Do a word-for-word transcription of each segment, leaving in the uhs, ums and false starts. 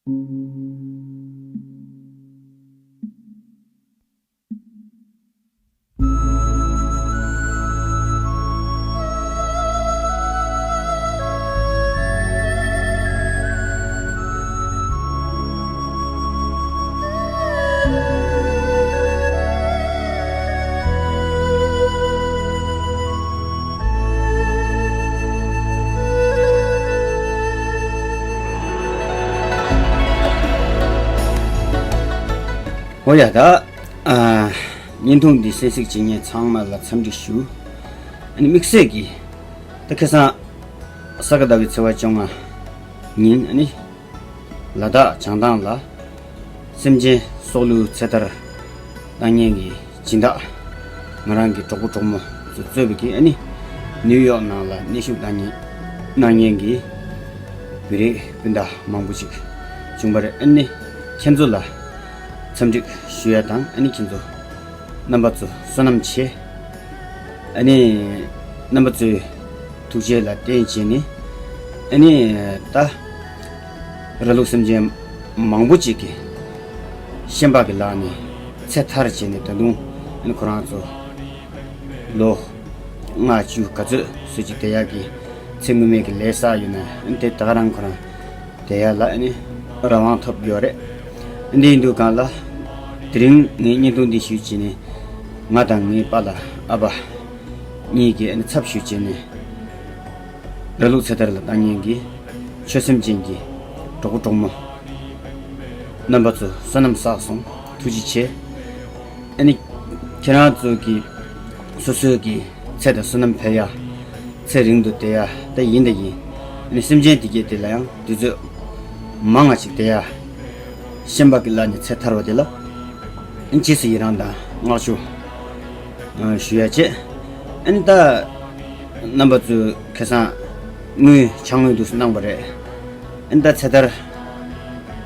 འོ་ཡ་ད། ཨ། བརྙན་ཐུང་འདི་གསན་གཟིགས་བྱེད་མཁན་ཚང་མ་ལ་འཚམས་འདྲི་ཞུ། ཨ་ནི་དམིགས་བསལ་གྱིས་ད་ཁ་སང་ས་ག་ཟླ་བའི་ཚེས་པ་བཅོ་ལྔ་ཉིན་ཨ་ནི་ལ་དྭགས་བྱང་ཐང་ལ་སེམས་ཅན་སྲོག་བླུའི་ཚེ་ཐར་བཏང་མཁན་གྱི་སྦྱིན་བདག་ང་རང་གི་གྲོགས་པོ་གྲོགས་མོ་ཚོ་གཙོས་པའི་གི་ཨ་ནི་ནིའུ་ཡོག་ནང་ལ་གནས་བཞུགས་གནང་མཁན་གནང་མཁན་གྱི་བོད་རིགས་སྤུན་ཟླ་མང་པོ་ཅིག་བྱུང་བ་རེད། ཨ་ནི་ཁྱེད་ཚོ་ལ་འཚམས་འདྲི་ཞུ་ཡ་དང་ཨ་ནི་ཁྱེད་ཚོ་རྣམ་པ་ཚོ་བསོད་ནམས་ཆེ། ཨ་ནི་རྣམ་པ་ཚོའི་ཐུགས་རྗེ་ལ་བརྟེན་བྱས་ནས་ཨ་ནི་ད་ར་ལུག་སེམས་ཅན་མང་པོ་ཅིག་གིས་ཤན་པ་གི་ལག་ནས་ཚེ་ཐར་བྱས་ནས་ད་དུང་ཨ་ནི་ཁོ་རང་ཚོ་ལོ་ལྔ་བཅུ་ག་ཚོད་སུ་ཅིག་བསྡད་ཡག་གི་ཚེ་སྔོན་མའི་གི་ལས་བསགས་ཡོད་ན་ཨ་ནི་དེ་ད་ག་རང་ཁོ་རང་བསྡད་ཡག་ལ་ཨ་ནི་རང་དབང་ཐོབ་ཡོད་རེད། འདི་ཡིན་དུས་གང་ལ་དེ་རིང་ངས་བརྙན་ཐུང་འདི་ཞུས་བྱས་ནས་ང་དང་ངའི་པཱ་ལགས་ཨ་ཕ་གཉིས་ཀྱིས་ཨ་ནི་ཚབ་ཞུས་བྱས་ནས་ར་ལུག་ཚེ་ཐར་ལ་བཏང་མཁན་གྱི་ཆོས་སེམས་ཅན་གྱི་གྲོགས་པོ་གྲོགས་མོ་རྣམ་པ་ཚོ་བསོད་ནམས་བསགས་སོང་། ཐུགས་རྗེ་ཆེ། ཨ་ནི་ཁྱེད་རང་ཚོ་གི་སོ་སོའི་གི་ཚེ་དང་བསོད་ནམས་འཕེལ་ཡ། ཚེ་རིང་དུ་བསྡད་ཡ་ད་ཡིན་ད་ཡིན། ཨ་ནི་སེམས་ཅན་དེ་གྱད་དེ་ལ་ཡང་དུས་ཚོད་མང་ང་ཅིག་བསྡད་ཡ། ཤན་པ་གི་ལག་ནས་ཚེ་ཐར་བ་དེ་ལ་ཨ་ནི་རྗེས་སུ་ཡི་རང་དང་བསྔགས་བརྗོད་ཨ་ཞུ་ཡ་བྱེད། ཨ་ནི་ད་རྣམ་པ་ཚོས་ཁ་སང་དངུལ་ཕྱག་དངུལ་འདུག་སེ་གནང་བ་རེད། ཨ་ནི་ད་ཚེ་ཐར་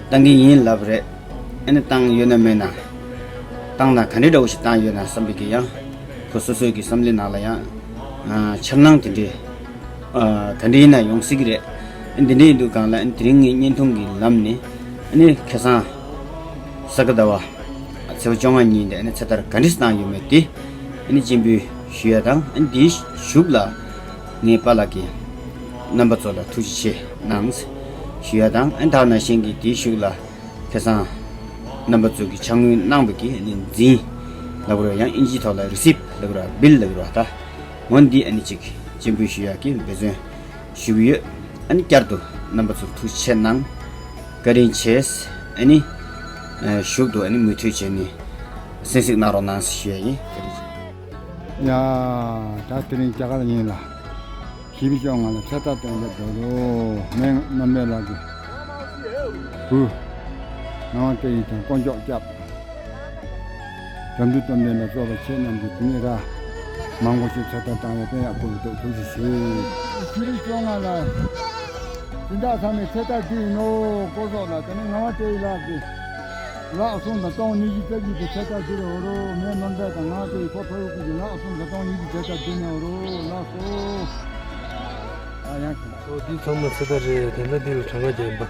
བཏང་གི་ཡིན་ལབ་རེད། ཨ་ནི་བཏང་ཡོད་ན་མེད་ན། བཏང་ན་ག་འདྲ་འདྲ་བོ་ཞིག་བཏང་ཡོད་ན་བསམ་པའི་གི་ཡང་ཁོ་སོ་སོའི་གི་བསམ་བློའི་ནང་ལ་ཡང་ཨ་འཆར་སྣང་དེ་འདྲའི་ཨ་ག་འདྲ་ཡིན་ན་ཡོང་སྲིད་ཀྱི་རེད། ཨ་འདི་འདྲ་ཡིན་དུས་གང་ལ་ཨ་དེ་རིང་ངས་བརྙན་ཐུང་གི་ལམ་ནས་ཨ་ནི་ཁ་སང་ས་ག་ཟླ་བ་ཚེས་པ་བཅོ་ལྔ་ཉིན་དེ་ཨ་ནི་ཚེ་ཐར་ག་འདྲ་བཏང་ཡོད་མེད་དེ་ཨ་ནི་སྤྱན་འབུལ་ཞུ་ཡ་དང་ཨ་ནི་དེའི་གཞུག་ལ་ངའི་པཱ་ལགས་ཀྱིས་རྣམ་པ་ཚོ་ལ་ཐུགས་རྗེ་ཆེ་གནང་ཞུ་ཡ་དང་ཨ་ནི་ད་ནང་བཞིན་གྱི་དེའི་གཞུག་ལ། ཁ་སང་རྣམ་པ་ཚོ་གིས་ཕྱག་དངུལ་གནང་བའི་གི་ཨ་ནི་འཛིན་ལབ་དགོས་རེད། ཡང་ཨིན་ཇིའི་ཐོག་ལ་རི་སིབ་ལབ་དགོས་རེད། བིལ་ལབ་དགོས་རེད། ད་འོ་འདི་ཨ་ནི་ཅིག་སྤྱན་འབུལ་ཞུ་ཡག་གི་འབད་བརྩོན་ཞུ་གི་ཡོད། ཨ་ནི་བསྐྱར་དུ་རྣམ་པ་ཚོར་ཐུགས་རྗེ་ཆེ་གནང་། བཀའ་དྲིན་ཆེ། ཨ་ནི་ཨ་གཞུག་ཏུ་ཨ་ནི་མུ་མཐུད་བྱས་ནས་གསན་གཟིགས་གནང་རོགས་གནང་ཞུ་ཡ་ཡིན། བཀའ་དྲིན་ཆེ། ཡ། ད་དེ་རིང་རྒྱ་གར་ཡིན་ལ། བཞི་པའི་བཅོ་ལྔ་ལ་ཚེ་ཐར་བཏང་ཡ་འགྲོ་རོགས། མེ་རྣམ་སྨན་ལགས་ཀྱི་བུ། ངག་དབང་བཀྲ་ཤིས་དང་དཀོན་མཆོག་སྐྱབས། དགྲ་འདུལ་རྟ་མགྲིན་ལ་སོགས་པ་ཁྱེད་རྣམས་ཀྱི་དེ་ཉིད་ར། མང་པོ་ཞིག་ཚེ་ཐར་བཏང་ཡ་བསྟན་ཡ་སྐུ་རུ་གཏུགས། ཐུགས་རྗེ་ཆེ། བཞི་པའི་བཅོ་ལྔ་ལ། སྦྱིན་བདག་ཚང་མས་ཚེ་ཐར་འདི་ཡིན་ནོ་སྐོར་སོགས་ལ་དེ་ནས་ངག་དབང་བཀྲ་ཤིས་ལགས་ཀྱི། ལག་གསུམ་དང་སྟོང་ཉིས་བརྒྱ་རྩ་བཞི་དེ་ཚེ་ཐར་འདི་རེད་འོ་རོ། ངའི་རྣམ་ཐར་དང་ངག་དབང་བཀྲ་ཤིས་ཁོ་ཕ་ཡུལ་ཀུན་གྱི་ལག་གསུམ་དང་སྟོང་ཉིས་བརྒྱ་རྩ་བརྒྱད་འདི་ནས་འོ་རོ། ལགས་སོ། ཨ་ཡང་། ཨོ་འདི་ཚང་མ་ཚེ་ཐར་རེད། དེ་འདྲ་འདི་ལ་གྲངས་ཀ་རྒྱག་པ།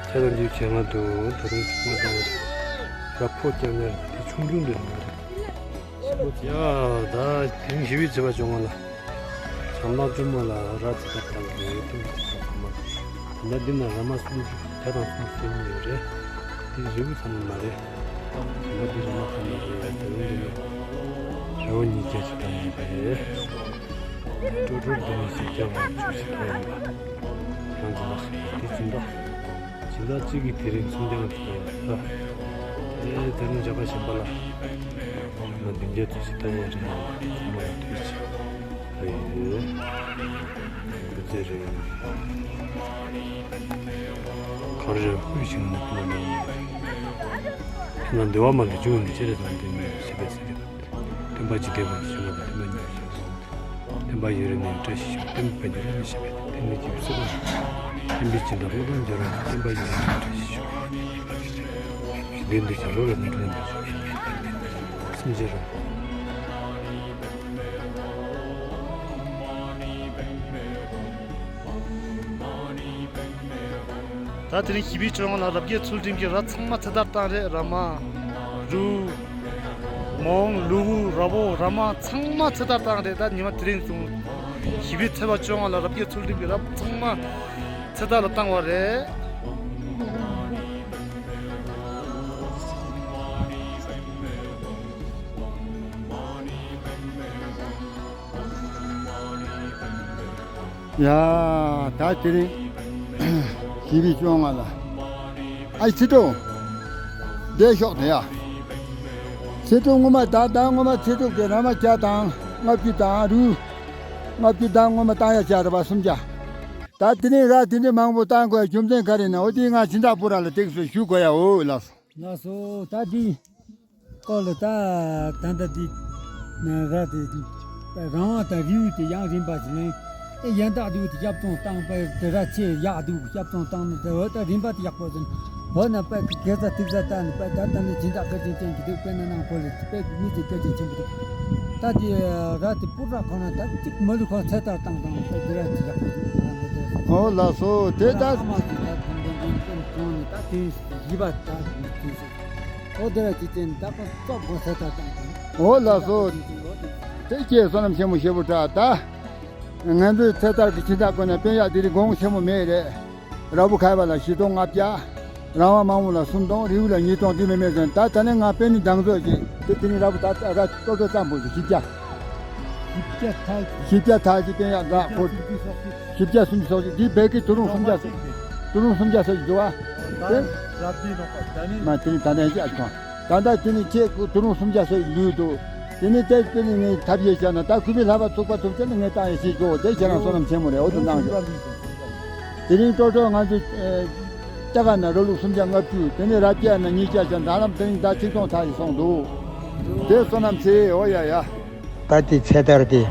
ཁྱེད་རང་འདི་བྱེད་ང་འདུག་ད་དུང་ཆུང་མ་དང་ར་ཕོ་རྐྱང་ཉར་དེ་ཆུང་ཆུང་འདི་རེད་མ་རེད། ཡ་ད་དེང་བཞི་པའི་ཚེས་པ་བཅོ་ལྔ་ལ། བྱང་ཐང་ཆུ་མོ་ལ་ར་ཚེ་ཐར་བཏང་གི་ཡོད་དུས་ཚོ་ཚང་མ། ད་ལྟ་འདི་ན་ར་མ་སུམ་ཅུ་བརྒྱ་དང་སུམ་ཅུ་སོ་གཉིས་ཡོད་རེད། འདི་རི་བོ་ཚང་མ་མ་རེད། ད་ལྟ་འདི་ར་མ་ཚང་མ་རེད། ད་རུང་འདི་ན་ར་བ་ཉིས་བརྒྱ་ཅིག་བཏང་ཡོད་རེད། ཀྲོ་ཀྲོ་འདི་ནས་བཞི་བརྒྱ་ང་བཅུ་ཅིག་བཏང་ཡོད་པ། ཡང་འཛིན་པ་སོ་འདི་འཛིན་པ། སྦྱིན་བདག་གཅིག་གིས་དེ་རིང་སུམ་བརྒྱ་ང་བཅུ་བཏང་ཡོད་རེད། ཨེ་དེ་རིང་རྒྱ་གར་གཞན་པ་ལ། ང་བདུན་བརྒྱ་ཙམ་ཞིག་བཏང་ཡ་རེད། ཚང་མ་ལ་དུས་ཅི་ཨ་ཡེ་བུ་ཚེ་རེད། ག་རེ་ཧུད་ཞིག་ནི་ཕུ་ལ་ནི་ང་འདི་བ་མ་ལ་བཅུག་ནི་ཅི་རེད་དང་འདི་ནི་ཞེས་པའི་ཟེར་གི་སྟོན་པ་ཇི་ལྟ་བར་ཞིང་ལ་དེ་མ་ཉམས་ཤིང་། བསྟན་པ་ཡུན་རིང་ནས་བཀྲ་ཤིས་ཤོག་བསྟན་པའི་དཔལ་འབྱོར་ལ་མི་ཤེས་པའི་བསྟན་པའི་སྤྱི་བོ་སྲིད་པ། བསྟན་པའི་སྦྱིན་བདག་བློ་དང་འབྱོར་བའི་བསྟན་པ་ཡུན་རིང་བཀྲ་ཤིས་ཤོག་བདེན་དུ་བྱ་རོགས་ལ་ནི་འགྲོ་མི་ཆོག་སེམས་ཅན་རོགས། ད་དེ་རིང་བཞི་པའི་བཅོ་ལྔ་ལ་རབ་རྒྱས་ཚུལ་ཁྲིམས་ཀྱིས་ར་ཚང་མ་ཚེ་ཐར་བཏང་རེད། ར་མ། རུ། མོང་། ལུ་གུ། ར་བོ། ར་མ་ཚང་མ་ཚེ་ཐར་བཏང་རེད། ད་ཉི་མ་དེ་རིང་བཟུང་བཞི་པའི་ཚེས་པ་བཅོ་ལྔ་ལ་རབ་རྒྱས་ཚུལ་ཁྲིམས་ཀྱིས་ར་ཚང་མ་ཚེ་ཐར་ལ་བཏང་བ་རེད། ཡ། ད་དེ་རིང་བཞི་པའི་བཅོ་ལྔ་ལ། ཨ་ཚེ་སྒྲུབ། བསྡད་ཤོག་དེ་ཡ། ཚེ་སྒྲུབ་སྔོན་མ་ད་ད་སྔོན་མ་ཚེ་སྒྲུབ་ཀྱི་ར་མ་བརྒྱ་དང་ལྔ་བཅུ་དང་རུ། ལྔ་བཅུ་དང་སྔོན་མ་བཏང་ཡ་བྱ་ར་བ་སུམ་བརྒྱ། ད་དེ་རིང་ར་དེ་འདྲའི་མང་པོ་བཏང་དགོས་རྒྱུ་མཚན་ག་རེ་ན། འོ་དེ་ང་སྦྱིན་བདག་པུ་ར་ལ་ཏིག་ཙམ་ཞུ་དགོས་ཡ། འོ་ལགས་སོ། ལགས་སོ། ད་འདི་སྐོར་ལ་ད་ད་ལྟ་འདི་ན་ར་དེ་རང་དབང་དང་རི་བོ་དེ་ཡང་རིམ་པ་ཞིག་ལེན། ཨེ་ཡན་དག་དུ་དེ་ཞབས་ཙོང་བཏང་པའི་དེ་ར་ཆེ་ཡག་དུ་ཞབས་ཙོང་བཏང་ནས་དེ་འོ་ད་རིམ་པ་དེ་ཡག་པོ་ཟིན། འོ་ན་པའི་དགེ་རྩ་ཐིག་རྩ་ལྟ་ནས་པའི་ད་ལྟ་ནས་སྦྱིན་བདག་བཀའ་དྲིན་ཅན་གྱི་འདུག་དཔེར་ན་ནང་ཁོ་ལ་དཔེ་མི་ཚེ་བཀའ་དྲིན་ཆེན་པོ་འདུག་ད་དེ་ར་དེ་པུ་ར་ཁོ་ན་ད་གཅིག་མ་ལུས་ཁོ་ཚེ་ཐར་བཏང་བཏང་པའི་དེ་ར་དེ་ཡག་པོ་འདུག་ཨོ་ལགས་སོ། དེ་ད་ཨ་མ་གི་ད་དུང་དུང་དུང་དུང་ནི་ད་དུས་བཞི་པ་ད་དུས་ཨོ་དེ་ར་ཅི་ཅན་ད་ཁོ་ཙོག་གོ་ཚེ་ཐར་བཏང་དུས། ཨོ་ལགས་སོ། དེ་ཁྱེད་བསོད་ནམས་ཆེན་མོ་ཞེ་པོ་དྲག་ད། ང་ཚོའི་ཚེ་ཐར་གྱི་སྦྱིན་བདག་ཀུན་ནས་དཔེ་ཡག་དེ་རིང་དགོངས་ཆེན་མོ་མེད་རེད། ར་བུ་ཁ་བ་ལ་བཞི་སྟོང་ལྔ་བརྒྱ། རང་དབང་མང་བོ་ལ་སུམ་སྟོང་། རི་བོ་ལ་ཉིས་སྟོང་དེ་མི་མེད་ཟེར། ད་ད་ནས་ང་དཔེ་ནི་འདང་ཚོད་ཀྱི་དེ་དེ་ནི་ར་བུ་ད་ད་ར་ཏོ་ཏོ་ཙམ་པོ་ཞིག་བཞི་བརྒྱ། བཞི་བརྒྱ་ཐལ། བཞི་བརྒྱ་ཐལ་གྱི་དཔེ་ཡག་འདྲ་ཁོ། བཞི་བརྒྱ་སུམ་ཅུ་སོགས་ཀྱི་འདི་བེད་ཀྱི་དུ་རུང་སུམ་བརྒྱ་སོགས། དུ་རུང་སུམ་བརྒྱ་སོགས་ཀྱི་འགྲོ་བ། དེ། རབ་འདི་ནོ་པ་ད་ནི། མ་དེ་ནི་ད་ནས་ཀྱི་ཨ་ཁོང་། ད་ལྟ་དེ་ནི་ཁྱེད་ཀྱི་དུ་རུང་སུམ་བརྒྱ་སོགས་ཀྱི་ལུས་འདུག་དེ་ནི་དེ་དཔེ་ནི་ངས་ཐབས་ཤེས་བྱས་ན་ད་ཁུ་བི་ལྷ་བ་ཚུགས་པ་ཐུབ་ཆེ་ན་ངས་བཏང་ཡ་ཞིག་འགྲོ་དེ་ཁྱེད་རང་བསོད་ནམས་ཆེན་མོ་རེད། འོ་དུ་གནང་ཞོག་དེ་རིང་ཏོ་ཏོ་ང་ཚོ་ལྕགས་ཁ་ན་ར་ལུག་སུམ་བརྒྱ་ལྔ་བཅུ། དེ་ནས་ར་སྐྱེ་ན་ཉིས་བརྒྱ་ཅན་ད་ལམ་དེ་རིང་ད་ཆིག་སྟོང་ཐག་ཡི་སོང་འདུག་དེ་བསོད་ནམས་ཆེ། འོ་ཡ་ཡ། ད་དེ་ཚེ་ཐར་དེ་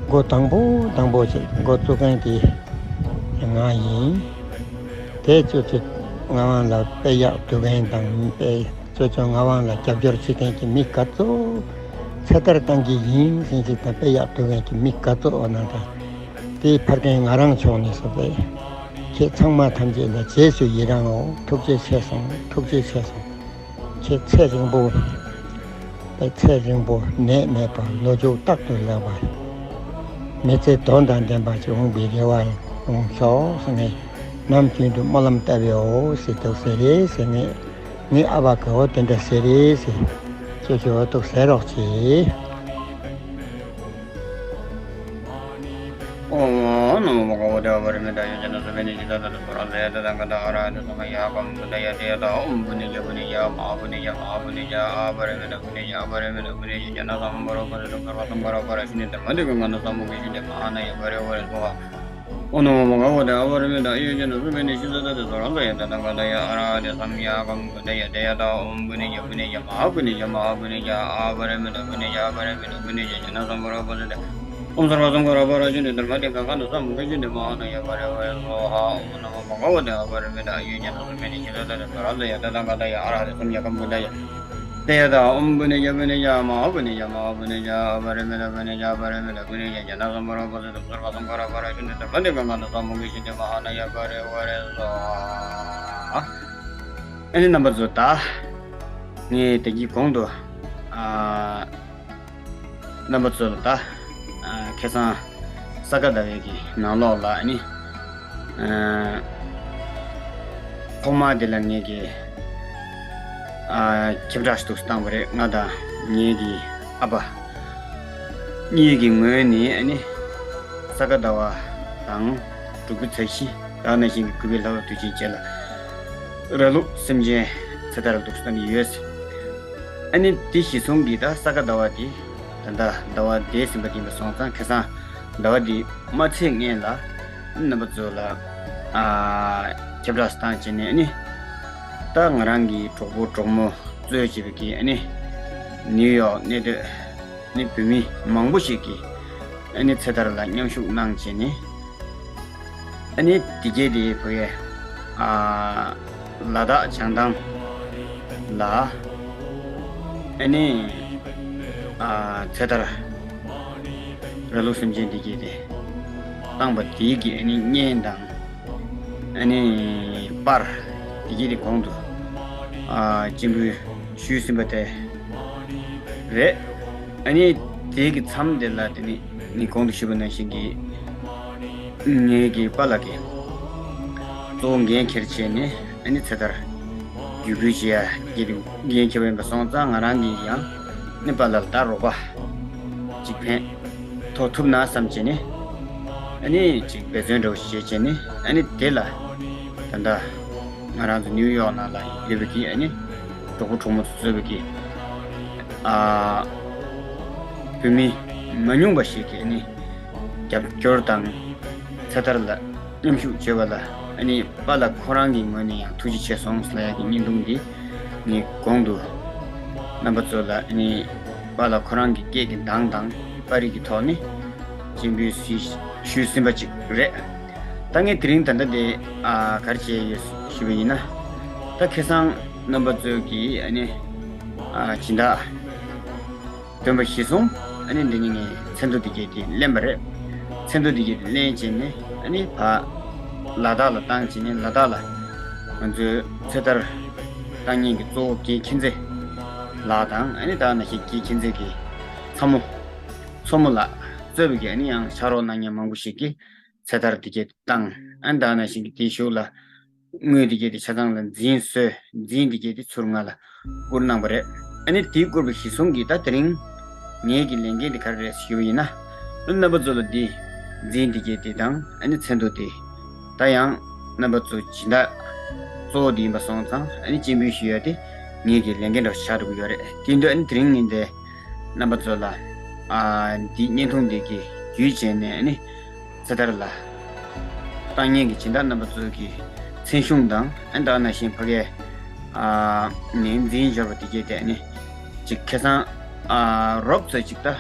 འགོ་དང་པོ་དང་པོ་ཅིག་འགོ་བཙུགས་མཁན་དེ་ང་ཡིན། དེ་ཚོ་ཚོ་ང་དབང་ལ་དཔེ་ཡག་བསྡུ་མཁན་དང་དཔེ་ཚོ་ཚོ་ང་དབང་ལ་རྒྱབ་སྐྱོར་བྱེད་མཁན་གྱི་མི་ག་ཚོད་ཚེ་ཐར་བཏང་གི་ཡིན་ཟེར་གྱི་དང་དཔེ་ཡག་བསྡུ་མཁན་གྱི་མི་ག་ཚོད་འོ་ན་ད་དེ་ཕར་མཁན་ང་རང་ཕྱོགས་ནས་སོ་པས་ཁྱེད་ཚང་མ་ཐམས་ཅད་ལ་རྗེས་སུ་ཡི་རང་ངོ་། ཐུགས་རྗེ་ཆེ་སོང་། ཐུགས་རྗེ་ཆེ་སོང་། ཁྱེད་ཚེ་རིང་པོ། པའི་ཚེ་རིང་པོ་ནད་མེད་པ་ལོ་མཇུག་རྟག་ཏུ་ལེགས་པར། མི་ཚེ་དོན་དང་ལྡན་པ་ཞིག་འོང་བའི་རེ་བ་འོང་ཤོག་ཟེར་ནས་ནམ་རྒྱུན་དུ་སྨོན་ལམ་བཏབ་ཡོད་ཟེར་འདུག་ཟེར་རེད་ཟེར་ནས་ངའི་ཨ་ཕ་གི་འོ་དེ་འདྲ་ཟེར་རེད་ཟེར། ཁྱོད་ཀྱིས་འོ་འདུག་ཟེར་རོགས་གྱིས། ཨོཾ་ཨཱཿ་ནམོ་བྷ་ག་ཝ་ཏེ། ཨ་པ་རི་མི་ཏ་ཡོ་ཇ་ན་སུ་བེ་ནི་ཇི་ཏ་ཏ་ཏ་ཏོ་ར་ཛ་ཡ་ཏ་ཏ་ག་ཏ་ཨ་ར་ཧ་ཏེ་སམ་མ་ཡ་ག་མུ་ཀུན་ཏ་ཡ་ཏེ་ཡ་ཏ། ཨོཾ་པུ་ནི་ཇ་པུ་ནི་ཇ་མ་ཧཱ་པུ་ནི་ཇ་མ་ཧཱ་པུ་ནི་ཇ་ཨ་པ་རི་མི་ཏ་པུ་ནི་ཇ་ཨ་པ་རི་མི་ཏ་པུ་ནི་ཇ་ཇ་ན་སམ་བྷོ་རོ་པ་ཏེ་ཏུ་སརྦ་སམ་བྷོ་རོ་པ་ར་ཤུ་ནི་དྷརྨ་ཏེ་ག་ག་ན་སམ་མུ་ཁེ་ཤུ་ཏེ་མ་ཧཱ་ན་ཡ་ག་རེ་ཝ་རེ་སྭཱ་ཧཱ། ཨོཾ་ནམོ་བྷ་ག་ཝ་ཏེ། ཨ་པ་རི་མི་ཏ་ཡོ་ཇ་ན་སུ་བེ་ནི་ཇི་ཏ་ཏ་ཏ་ཏོ་ར་ཛ་ཡ་ཏ་ཏ་ག་ཏ་ཨ་ར་ཧ་ཏེ་སམ་མ་ཡ་ག་མུ་ཀུན་ཏ་ཡ་ཏེ་ཡ་ཏ། ཨོཾ་པུ་ནི་ཇ་པུ་ནི་ཇ་མ་ཧཱ་པུ་ནི་ཇ་མ་ཧཱ་པུ་ནི་ཇ་ཨ་པ་རི་མི་ཏ་པུ་ནི་ཇ་ཨ་པ་རི་མི་ཏ་པུ་ནི་ཇ་ཇ་ན་སམ་བྷོ་རོ་པ་ཏེ་ཏུ། ཨོཾ་སརྦ་སམ་བྷོ་རོ་པ་ར་ཤུ་ནི་དྷརྨ་ཏེ་ག་ག་ན་སམ་མུ་ཁེ་ཤུ་ཏེ་མ་ཧཱ་ན་ཡ་ག་རེ་ཝ་རེ་སྭཱ་ཧཱ། ཨོཾ་ནམོ་བྷ་ག་ཝ་ཏེ། ཨ་པ་རི་མི་ཏ་ཡོ་ཇ་ན་སུ་བེ་ནི་ཇི་ཏ་ཏ་ཏ་ཏོ་ར་ཛ་ཡ་ཏ་ཏ་ག་ཏ་ཨ་ར་ཧ་ཏེ་སམ་མ་ཡ་ག་མུ་ཀུན་ཏ་ཡ་ཏེ་ཡ་ཏ། ཨོཾ་པུ་ནི་ཇ་པུ་ནི་ཇ་མ་ཧཱ་པུ་ནི་ཇ་མ་ཧཱ་པུ་ནི་ཇ་ཨ་པ་རི་མི་ཏ་པུ་ནི་ཇ་ཨ་པ་རི་མི་ཏ་པུ་ནི་ཇ་ཇ་ན་སམ་བྷོ་རོ་པ་ཏེ་ཏུ་སརྦ་སམ་བྷོ་རོ་པ་ར་ཤུ་ནི་དྷརྨ་ཏེ་ག་ག་ན་སམ་མུ་ཁེ་ཤུ་ཏེ་མ་ཧཱ་ན་ཡ་ག་རེ་ཝ་རེ་སྭཱ་ཧཱ། ཨ་ནི་རྣམ་པ་ཚོ་ད་ངས་དེ་གི་གོང་དུ་ཨ་རྣམ་པ་ཚོ་ལ་ད་ཨ་ཁ་སང་ས་ག་ཟླ་བའི་གི་ནང་ལོགས་ལ་ཨ་ནི་ཨ་ཐོག་མ་དེ་ལ་ངེད་ཀྱི་ཨ་ཁྱབ་བསྒྲགས་ཤིག་བཏང་བ་རེད། ང་དང་ངེད་ཀྱི་ཨ་ཕ་གཉིས་ཀྱི་ངོས་ནས་ཨ་ནི་ས་ག་ཟླ་བ་དང་དྲུག་པའི་ཚེས་བཞི་དག་ནང་བཞིན་གྱི་གུས་པའི་ལྷ་བབས་དུས་ཆེན་བཅས་ལ་ར་ལུག་སེམས་ཅན་ཚེ་ཐར་འདུག་བསམ་གྱི་ཡོད། ཨ་ནི་དེ་གཞི་བཟུང་གིས་ད་ས་ག་ཟླ་བ་དེ་ད་ལྟ་ཟླ་བ་འདས་ཟིན་པ་དེ་ཡིན་པ་སོང་ཙང་ཁ་སང་ཟླ་བ་འདི་མ་ཚེས་སྔོན་ལ་རྣམ་པ་ཚོ་ལ་ཨ་ཁྱབ་བསྒྲགས་བཏང་བྱས་ནས་ཨ་ནི་ད་ང་རང་གི་གྲོགས་པོ་གྲོགས་མོ་གཙོས་བྱས་པའི་གི་ཨ་ནི་ནིའུ་ཡོག་གནས་སྡོད་ནི་བོད་མི་མང་པོ་ཞིག་གིས་ཨ་ནི་ཚེ་ཐར་ལ་མཉམ་ཞུགས་གནང་བྱས་ནས། ཨ་ནི་དེ་གས་དེ་བོད་ཡ་ཨ་ལ་དྭགས་བྱང་ཐང་ལ་ཨ་ནི་ཨ་ཚེ་ཐར་ར་ལུག་སེམས་ཅན་དེ་གས་དེ་བཏང་པ་དེ་གི་ཨ་ནི་བརྙན་དང་ ཨ་ནི་པར་དེ་གྱད་དེ་གོང་དུ་ཨ་སྤྱན་འབུལ་ཞུས་ཟིན་པ་དེ་རེད། ཨ་ནི་དེ་གི་མཚམས་དེ་ལ་དེ་ནི་ངས་གོང་དུ་ཞུས་པ་ནང་བཞིན་གྱི་ངེད་ཀྱི་པཱ་ལགས་ཀྱིས་གཙོ་བོ་འགན་འཁྱེར་བྱས་ནས། ཨ་ནི་ཚེ་ཐར་བརྒྱུད་སྐུལ་བྱེད་ཡ་གི་འགན་འཁྱེར་བ་ཡིན་པ་སོང་ཙང་། ང་རང་གིས་ཡང་ནི་པཱ་ལགས་ལ་ད་རོགས་པ་ཅིག་ཕན་ཐོགས་ཐུབ་ན་བསམ་བྱས་ནས། ཨ་ནི་ཅིག་འབད་བརྩོན་འདྲ་བོ་བྱས་བྱས་ནས། ཨ་ནི་དེ་ལ་ད་ལྟ་ང་རང་ཚོ་ནིའུ་ཡོག་ནང་ལ་ཡོད་པའི་གི་ཨ་ནི་གྲོགས་པོ་གྲོགས་མོ་ཚོ་གཙོས་པའི་གི་ཨ་བོད་མི་མ་ཉུང་བ་ཞིག་གིས་ཨ་ནི་རྒྱབ་སྐྱོར་དང་། ཚེ་ཐར་ལ་མཉམ་ཞུགས་བྱས་པ་ལ། ཨ་ནི་པཱ་ལགས་ཁོ་རང་གི་ངོས་ནས་ཡང་ཐུགས་རྗེ་ཆེ་སོང་ཟེར་ཡ་གི་བརྙན་ཐུང་འདི་ངས་གོང་དུ་རྣམ་པ་ཚོ་ལ། ཨ་ནི་པཱ་ལགས་ཁོ་རང་གི་སྐད་ཀྱི་གདངས་དང་པར་རིས་ཀྱི་ཐོག་ནས་སྤྱན་འབུལ་ཞུས་ཞུས་ཟིན་པ་ཅིག་རེད། ད་ངས་དེ་རིང་ད་ལྟ་དེ་ཨ་ག་རེ་བྱས་ཡོད་ཞུས་པ་ཡིན་ན། ད་ཁ་སང་རྣམ་པ་ཚོས་ཀྱིས་ཨ་ནི་ཨ་སྦྱིན་བདག་འདོན་པ་གཞིར་བཟུང་། ཨ་ནི་འདི་ནི་ངས་མཚན་ཐོ་འདི་གྱད་དེ་ལེན་པ་རེད། མཚན་ཐོ་འདི་གྱད་དེ་ལེན་བྱས་ནས། ཨ་ནི་ཕར་ལ་དྭགས་ལ་བཏང་བྱས་ནས། ལ་དྭགས་ལ་ང་ཚོའི་ཚེ་ཐར་བཏང་མཁན་གྱི་གཙོ་བོ་དགེ་མཁྱེན་བརྩེ་ལགས་དང་། ཨ་ནི་ད་ནང་བཞིན་དགེ་མཁྱེན་བརྩེ་གི་ཚ་མོ་མཚོ་མོ་ལགས་གཙོས་པའི་གི་ཨ་ནི་ཡང་ཕྱག་རོགས་གནང་མཁན་མང་པོ་ཞིག་གིས་ཚེ་ཐར་འདི་གྱད་བཏང་། ཨ་ནི་ད་ནང་བཞིན་གྱི་དེའི་གཞུག་ལ་དངུལ་འདི་གྱད་དེ་ཆ་ཚང་ལ་འཛིན་བཟོས། འཛིན་འདི་གྱད་དེ་ཚུར་ང་ལ་བསྐུར་གནང་བ་རེད། ཨ་ནི་དེ་བསྐུར་བ་གཞིར་བཟུང་གིས་ད་དེ་རིང་ངེད་ཀྱི་ལས་འགན་དེ་ག་རེ་རེད་ཞུས་པ་ཡིན་ན། ཨ་ནི་རྣམ་པ་ཚོ་ལ་འདི་འཛིན་འདི་གྱད་དེ་དང་། ཨ་ནི་མཚན་ཐོ་དེ། ད་ཡང་རྣམ་པ་ཚོ་སྦྱིན་བདག་གཙོ་བོ་དེ་ཡིན་པ་སོང་ཙང་། ཨ་ནི་སྤྱན་འབུལ་ཞུ་ཡ་དེ་ངེད་ཀྱི་ལས་འགན་འདྲ་བོ་ཆགས་འགྲོ་གི་ཡོད་རེད། དེ་འདུག་ཨ་ནི་དེ་རིང་ངས་འདི་རྣམ་པ་ཚོ་ལ་ཨ་འདི་བརྙན་ཐུང་འདི་གི་བརྒྱུད་བྱས་ནས། ཨ་ནི་ཚེ་ཐར་ལ་བཏང་མཁན་གྱི་སྦྱིན་བདག་རྣམ་པ་ཚོ་གི་མཚན་གཞུང་དང་། ཨ་ནི་ད་ག་ནང་བཞིན་ཕ་གིའི་ཨ་ནས་འཛིན་འབྱོར་བ་དེ་གྱད་དེ། ཨ་ནི་ཅིག་ཁ་སང་ཨ་རོབ་ཙམ་ཅིག་ད་ཨ་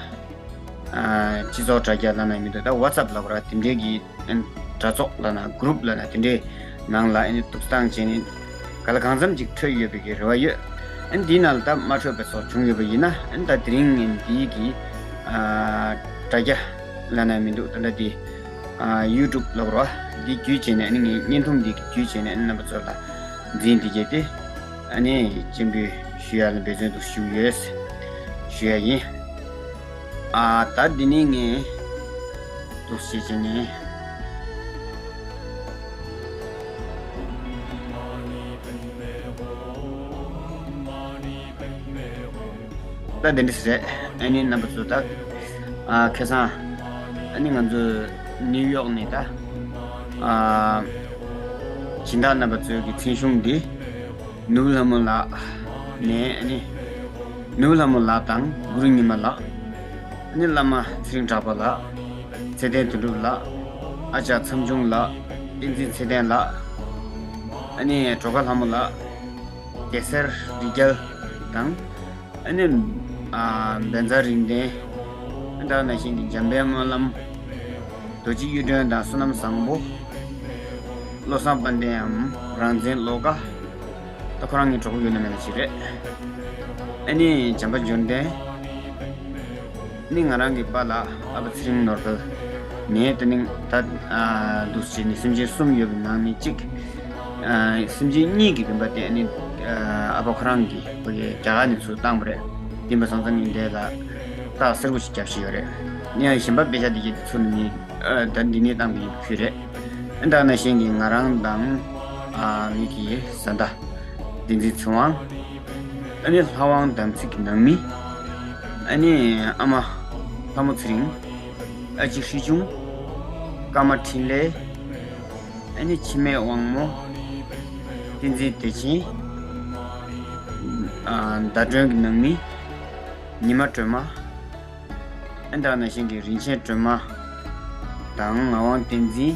སྤྱི་ཚོགས་དྲ་རྒྱ་ལབ་ན་མི་འདུག་ད་ཝ་ཚབ་ལབ་དགོས་རེད། དེ་འདྲའི་གི་ཨ་ནི་དྲ་ཚོགས་ལབ་ན་གུ་རུབ་ལབ་ན་དེ་འདྲའི་ནང་ལ་ཨ་ནི་འདུག་སྟངས་བྱས་ནས་ག་ལ་གང་འཚམ་ཅིག་འཕྲོད་ཡོད་པའི་གི་རེ་བ་ཡོད། ཨ་ནི་འདིའི་ནང་ལ་ད་མ་འཕྲོད་པ་སོགས་བྱུང་ཡོད་པ་ཡིན་ན། ཨ་ནི་ད་དེ་རིང་ངས་འདིའི་གི་ཨ་དྲ་རྒྱ་ལབ་ན་མི་འདུག་ད་ལྟ་འདི་ཨ་ཡུ་ཊུབ་ལབ་དགོས་རེད། འདི་བརྒྱུད་བྱས་ནས་ཨ་ནི་ངས་བརྙན་ཐུང་འདི་བརྒྱུད་བྱས་ནས་ཨ་ནི་རྣམ་པ་ཚོ་ལ་འཛིན་འདི་གྱད་དེ་ཨ་ནི་སྤྱན་འབུལ་ཞུ་ཡ་ལ་འབད་བརྩོན་འདུག་ཞུ་ཡོད་ཞུ་ཡ་ཡིན། ཨ་ད་འདི་ནི་ངས་འདུག་བྱས་བྱས་ནས། ད་དེ་འདྲ་ཞིག་རེད། ཨ་ནི་རྣམ་པ་ཚོ་ད་ཨ་ཁ་སང་ཨ་ནི་ང་ཚོ་ནིའུ་ཡོག་ནས་ད་ཨ་སྦྱིན་བདག་རྣམ་པ་ཚོའི་གི་མཚན་གཞུང་འདི་ནོར་བུ་ལྷ་མོ་ལགས་ནས། ཨ་ནི་ནོར་བུ་ལྷ་མོ་ལགས་དང་གུ་རུ་ཉི་མ་ལགས། ཨ་ནི་བླ་མ་ཚེ་རིང་གྲགས་པ་ལགས། ཚེ་བརྟན་དོན་གྲུབ་ལགས། ཨ་ཅག་མཚམས་ཆུང་ལགས། བསྟན་འཛིན་ཚེ་བརྟན་ལགས། ཨ་ནི་སྒྲོལ་དཀར་ལྷ་མོ་ལགས། གེ་སར་རི་རྒྱལ་དང་། ཨ་ནི་ཨ་བན་ཛ་རིག་ལྡན། ཨ་ད་ག་ནང་བཞིན་གྱི་འཇམ་དཔལ་སྨོན་ལམ། རྡོ་རྗེ་གཡུ་སྒྲོན་དང་བསོད་ནམས་བཟང་པོ། བློ་བཟང་དཔལ་ལྡན་འམ་རང་བཙན་བློ་དགའ། ད་ཁོ་རང་གི་གྲོགས་པོ་ཡོད་ན་མེད་ན་ཞིག་རེད། ཨ་ནི་བྱམས་པ་འབྱོར་ལྡན། ནི་ང་རང་གི་པཱ་ལགས་ཨ་ཕ་ཚེ་རིང་ནོར་འཕེལ། ནས་དེ་ནི་ད་ཨ་འདུག་སེ་བྱས་ནས་སེམས་ཅན་གསུམ་ཡོད་པའི་ནང་ནས་གཅིག་ཨ་སེམས་ཅན་གཉིས་ཀྱི་རིམ་པ་དེ་ནི་ཨ་ཨ་ཕ་ཁོ་རང་གིས་ཕ་གིར་རྒྱ་གར་ནས་ཚུར་བཏང་བ་རེད། ཡིན་པ་སོང་ཙང་ངས་འདི་ལ་རྟགས་གསལ་པོ་ཞིག་རྒྱབ་བཞིན་ཡོད་རེད། ནི་ཡང་གཞན་པ་དཔེ་ཆ་འདི་གྱད་དེ་ཚུར་ནི་ཨ་ད་འདི་ནས་བཏང་བའི་ཡིན་ཁུལ་རེད། ཨ་ད་ག་ནང་བཞིན་གྱི་ང་རང་དང་ཨ་མི་གི་བཟའ་ཟླ་བསྟན་འཛིན་ཚེ་དབང་། ཨ་ནི་ལྷ་དབང་དམ་ཚིག་གི་ནང་མི། ཨ་ནི་ཨ་མ་ལྷ་མོ་ཚེ་རིང་། ཨ་ཅེ་ཧྲི་ཆུང་། ཀརྨ་འཕྲིན་ལས། ཨ་ནི་འཆི་མེད་དབང་མོ། བསྟན་འཛིན་བདེ་ཆེན། ཨ་ཟླ་སྒྲོན་གྱི་ནང་མི། ཉི་མ་སྒྲོལ་མ། ཨ་ད་ག་ནང་བཞིན་གྱི་རིན་ཆེན་སྒྲོལ་མ་དང་ངག་དབང་བསྟན་འཛིན།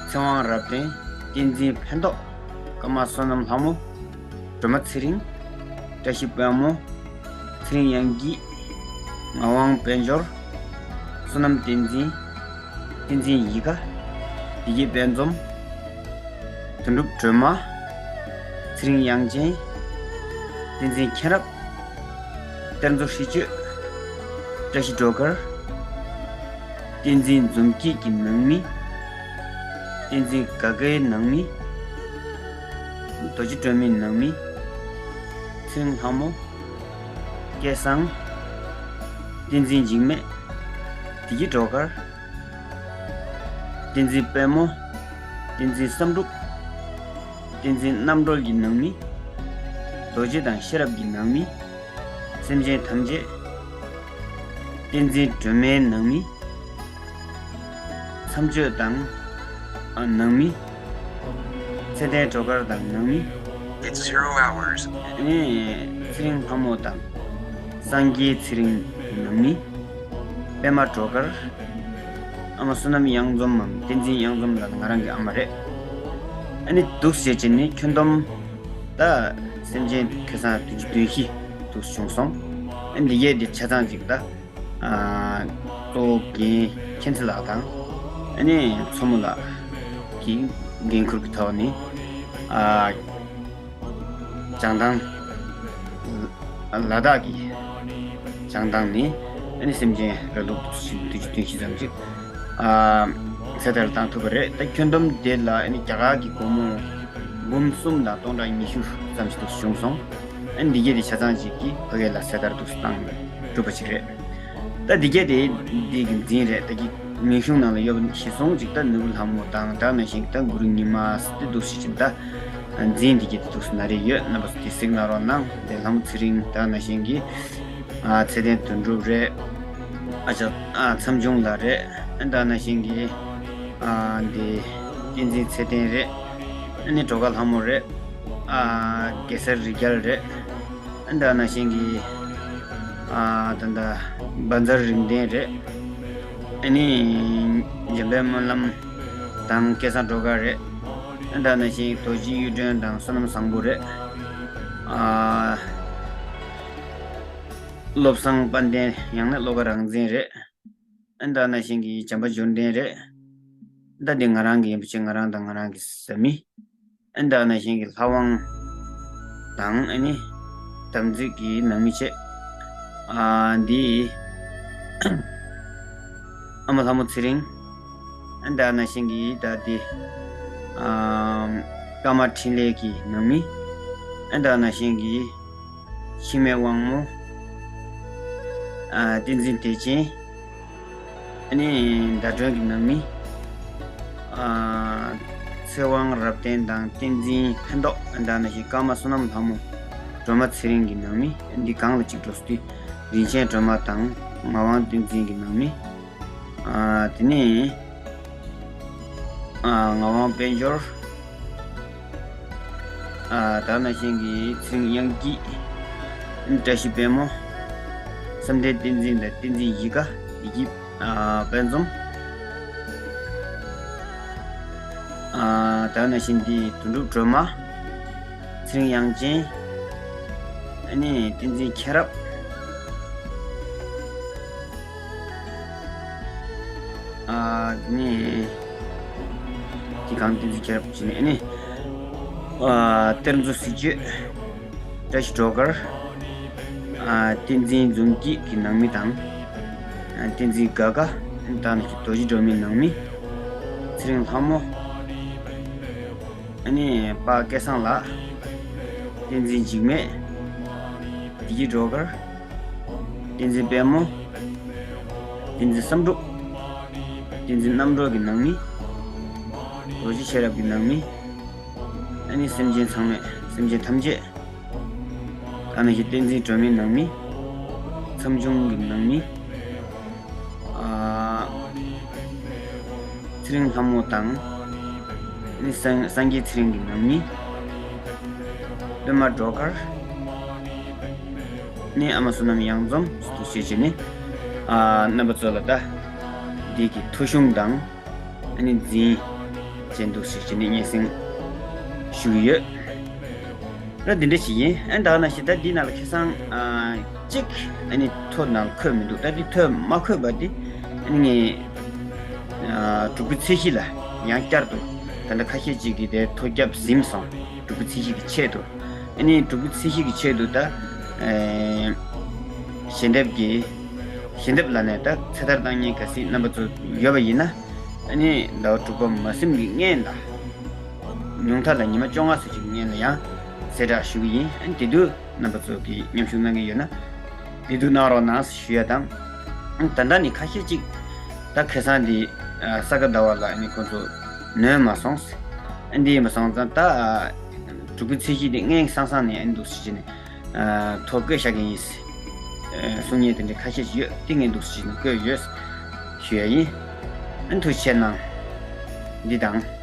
ཚེ་དབང་རབ་བརྟན། བསྟན་འཛིན་ཕན་ཐོགས། ཀརྨ་བསོད་ནམས་ལྷ་མོ། སྒྲོལ་མ་ཚེ་རིང་། བཀྲ་ཤིས་དཔལ་མོ། ཚེ་རིང་དབྱངས་སྐྱིད། ངག་དབང་དཔལ་འབྱོར། བསོད་ནམས་བསྟན་འཛིན། བསྟན་འཛིན་ཡིད་དགའ། བདེ་སྐྱིད་དཔལ་འཛོམས། དོན་གྲུབ་སྒྲོལ་མ། ཚེ་རིང་དབྱངས་ཅན། བསྟན་འཛིན་མཁྱེན་རབ། གཏེར་མཛོད་ཧྲི་ཅོད། བཀྲ་ཤིས་སྒྲོལ་དཀར། བསྟན་འཛིན་འཛོམས་སྐྱིད་ཀྱི་ནང་མི། བསྟན་འཛིན་དགའ་དགའི་ནང་མི། རྡོ་རྗེ་སྒྲོལ་མའི་ནང་མི། ཚེ་རིང་ལྷ་མོ། སྐལ་བཟང་། བསྟན་འཛིན་འཇིགས་མེད། བདེ་སྐྱིད་སྒྲོལ་དཀར། བསྟན་འཛིན་དཔལ་མོ། བསྟན་འཛིན་བསམ་འགྲུབ། བསྟན་འཛིན་རྣམ་གྲོལ་གྱི་ནང་མི། རྡོ་རྗེ་དང་ཤེས་རབ་ཀྱི་ནང་མི། སེམས་ཅན་ཐམས་ཅད། བསྟན་འཛིན་སྒྲོལ་མའི་ནང་མི། མཚམས་གཅོད་དང་། ཨ། ནང་མི། ཚེ་བརྟན་སྒྲོལ་དཀར་དང་ནང་མི། It's zero hours. ཨ་ནི་ཚེ་རིང་ལྷ་མོ་དང་། སངས་རྒྱས་ཚེ་རིང་ནང་མི། པད་མ་སྒྲོལ་དཀར། ཨ་མ་བསོད་ནམས་གཡང་འཛོམས་མམ་བསྟན་འཛིན་གཡང་འཛོམས་ལགས་ང་རང་གི་ཨ་མ་རེད། ཨ་ནི་འདུག་བྱས་བྱས་ནས་ཁྱོན་བསྡོམས། ད་སེམས་ཅན་ཁ་སང་བདུན་ཅུ་དོན་བཞི་འདུག་བྱུང་སོང་། ཨ་ནི་འདི་གས་འདི་ཆ་ཚང་ཅིག་ད། ཨ། གཙོ་བོ་རྒན་མཁྱེན་བརྩེ་ལགས་དང་། ཨ་ནི་མཚོ་མོ་ལགས་ཀྱི་འགན་འཁུར་གྱི་ཐོག་ནས། ཨ། བྱང་ཐང་། ལ་དྭགས་ཀྱི་བྱང་ཐང་ནས། ཨ་ནི་སེམས་ཅན་ར་ལུག་བདུན་ཅུ་དོན་བཞི་ཙམ་ཅིག་ཨ། ཚེ་ཐར་བཏང་ཐུབ་པ་རེད། ད་ཁྱོན་བསྡོམས་དེ་ལ་ཨ་ནི་རྒྱ་གར་གྱི་སྒོར་མོ་འབུམ་གསུམ་དང་སྟོང་ཕྲག་ཉི་ཤུ་ཙམ་ཞིག་ཏུ་བྱུང་སོང་། ཨ་ནི་འདི་གས་དེ་ཆ་ཚང་ཅིག་གིས་ཕ་གི་ལ་ཚེ་ཐར་དུ་བཏང་གྲུབ་པ་ཞིག་རེད། ད་འདི་གས་དེ་འདི་གི་འཛིན་རེད། ད་གི་མིང་གཞུང་ནང་ལ་ཡོད་པ་ཞིག་སོང་ཅིག་ད་ནོར་བུ་ལྷ་མོ་དང་ད་ནང་བཞིན་གྱི་ད་གུ་རུ་ཉི་མ་དེ་འདུག་ཞིག་ཅིག་ད་འཛིན་འདི་གས་དེ་འདུག་ན་རེ་ཡོད། རྣམ་པ་ཚོ་དེ་གཟིགས་གནང་རོགས་གནང་། དེ་ལྷ་མོ་ཚེ་རིང་ད་ནང་བཞིན་གྱི། ཨ། ཚེ་བརྟན་དོན་གྲུབ་རེད། ཨ་ཅག་ཨ། མཚམས་ཆུང་ལགས་རེད། ཨ་ད་ནང་བཞིན་གྱི། ཨ། འདི་བསྟན་འཛིན་ཚེ་བརྟན་རེད། ཨ་ནི་སྒྲོལ་དཀར་ལྷ་མོ་རེད། ཨ། གེ་སར་རི་རྒྱལ་རེད། ཨ་ད་ནང་བཞིན་གྱི། ཨ། ད་ད་བཛྲ་རིག་ལྡན་རེད། ཨ་ནི་འཇམ་དཔལ་སྨོན་ལམ་དང་སྐལ་བཟང་སྒྲོལ་དཀར་རེད། ཨ་ད་ནང་བཞིན་རྡོ་རྗེ་གཡུ་སྒྲོན་དང་བསོད་ནམས་བཟང་པོ་རེད། ཨ། བློ་བཟང་དཔལ་ལྡན་ཡང་ན་བློ་དགའ་རང་བཙན་རེད། ཨ་ད་ནང་བཞིན་གྱི་བྱམས་པ་འབྱོར་ལྡན་རེད། ད་འདི་ང་རང་གི་ཡིན་པ་བྱས་ང་རང་དང་ང་རང་གི་བཟའ་མི། ཨ་ད་ནང་བཞིན་གྱི་ལྷ་དབང་དང་ཨ་ནི་དམ་ཚིག་གི་ནང་མི་བྱས། ཨ་འདི་ཨ་མ་ལྷ་མོ་ཚེ་རིང་། ཨ་ད་ནང་བཞིན་གྱི་ད་འདི་ཨ་ཀརྨ་འཕྲིན་ལས་ཀྱི་ནང་མི། ཨ་ད་ནང་བཞིན་གྱི་འཆི་མེད་དབང་མོ། ཨ། བསྟན་འཛིན་བདེ་ཆེན། ཨ་ནི་ཟླ་སྒྲོན་གྱི་ནང་མི། ཨ། ཚེ་དབང་རབ་བརྟན་དང་བསྟན་འཛིན་ཕན་ཐོགས། ཨ་ད་ནང་བཞིན་ཀརྨ་བསོད་ནམས་ལྷ་མོ། སྒྲོལ་མ་ཚེ་རིང་གི་ནང་མི། འདི་སྒང་ལ་གཅིག་འགྲོ་སྲིད། རིན་ཆེན་སྒྲོལ་མ་དང་ངག་དབང་བསྟན་འཛིན་གྱི་ནང་མི། ཨ། དེ་ནས། ཨ། ངག་དབང་དཔལ་འབྱོར། ཨ། ད་ནང་བཞིན་གྱི་ཚེ་རིང་དབྱངས་སྐྱིད། བཀྲ་ཤིས་དཔལ་མོ། བསམ་གཏན་བསྟན་འཛིན་དང་བསྟན་འཛིན་གཞིས་ཀ་བདེ་སྐྱིད། ཨ། དཔལ་འཛོམས། ཨ། ད་ནང་བཞིན་གྱི་དོན་གྲུབ་སྒྲོལ་མ། ཚེ་རིང་དབྱངས་ཅན། ཨ་ནི་བསྟན་འཛིན་མཁྱེན་རབ། ཨ་ནི། དེ་གང་བསྟན་འཛིན་མཁྱེན་རབ་ཅིག་ནས་ཨ་ནི། ཨ། གཏེར་མཛོད་གཟི་བརྗིད། བཀྲ་ཤིས་སྒྲོལ་དཀར། ཨ། བསྟན་འཛིན་འཛོམས་སྐྱིད་ཀྱི་ནང་མི་དང་། ཨ། བསྟན་འཛིན་དགའ་དགའ། ད་ནི་རྡོ་རྗེ་སྒྲོལ་མའི་ནང་མི། ཚེ་རིང་ལྷ་མོ། ཨ་ནི་པ་སྐལ་བཟང་ལགས། བསྟན་འཛིན་འཇིགས་མེད། བདེ་སྐྱིད་སྒྲོལ་དཀར། བསྟན་འཛིན་དཔལ་མོ། བསྟན་འཛིན་བསམ་གྲུབ། བསྟན་འཛིན་རྣམ་གྲོལ་གྱི་ནང་མི། རྡོ་རྗེ་ཤེས་རབ་ཀྱི་ནང་མི། ཨ་ནི་སེམས་ཅན་ཚང་མས་སེམས་ཅན་ཐམས་ཅད། ད་ནང་བཞིན་བསྟན་འཛིན་སྒྲོལ་མའི་ནང་མི། མཚམས་ཆུང་གི་ནང་མི། ཨ། ཚེ་རིང་ལྷ་མོ་དང་། ནི་སངས་སངས་རྒྱས་ཚེ་རིང་གི་ནང་མི། པད་མ་སྒྲོལ་དཀར། ནི་ཨ་མ་བསོད་ནམས་གཡང་འཛོམས་སུ་ཞེས་བྱས་ནི། ཨ། རྣམ་པ་ཚོ་ལ་ད། འདི་གི་ཐོ་གཞུང་དང་། ཨ་ནི་འཛིན། ཅན་འདུག་ཟེར་བྱས་ནི་སྙན་སེང་ཞུ་གི་ཡོད། ད་འདི་འདྲ་ཞིག་ཡིན། ཨ་ནི་ད་ནང་བཞིན་ད་འདི་ནང་ལ་ཁ་སང་ཨ་གཅིག་ཨ་ནི་ཐོ་ནང་ལ་འཁོད་མི་འདུག་ད་འདི་ཐོ་མ་འཁོད་པ་འདི་ཨ་ནི་ངས་ཨ་དྲུག་པའི་ཚེས་བཞི་ལ་ཡང་བསྐྱར་དུ་ད་ལྟ་ཁ་ཤས་ཅིག་གིས་དེ་ཐོ་རྒྱབ་ཟིན་སོང་། དྲུག་པའི་ཚེས་བཞི་གི་ཆེད་དུ། ཨ་ནི་དྲུག་པའི་ཚེས་བཞི་གི་ཆེད་དུ་ད་ཨེ་ཞལ་འདེབས་ཀྱི་ཞལ་འདེབས་ལ་ནས་ད་ཚེ་ཐར་བཏང་མཁན་གལ་སྲིད་རྣམ་པ་ཚོ་ཡོད་པ་ཡིན་ན། ཨ་ནི་ཟླ་བ་དྲུག་པ་མ་ཟིན་གྱི་སྔན་ལ། ཉུང་མཐའ་ལ་ཉི་མ་བཅོ་ལྔ་ཙམ་ཅིག་སྔན་ལ་ཡང་གསལ་བསྒྲགས་ཞུ་གི་ཡིན། ཨ་ནི་དེ་དུས་རྣམ་པ་ཚོ་གིས་མཉམ་ཞུགས་གནང་གི་ཡོད་ན། དེ་དུས་གནང་རོགས་གནང་ཞུ་ཡ་དང་། ཨ་ནི་ད་ལྟ་ནི་ཁ་ཤས་ཅིག་ད་ཁ་སང་འདི་ས་ག་ཟླ་བ་ལ་ཨ་ནི་ཁོང་ཚོ་ནོན་མ་སོང་། ཨ་ནི་འདི་ཡིན་པ་སོང་ཙང་ད་དྲུག་པའི་ཚེས་བཞི་དེ་སྔན་སང་སང་ནས་ཨ་ནི་འདུག་སེ་བྱས་ནས། ཐོ་བཀོད་བཞག་གི་ཡིན། གསུང་མཁན་དེ་འདྲ་ཁ་ཤས་ཤིག་ཡོད། དེ་ངས་འདུག་སེ་བྱས་ནས་བཀོད་ཡོད་ཞུ་ཡ་ཡིན། ཨ་ནི་ཐུགས་རྗེ་ཆེ་གནང་། འདི་དང་།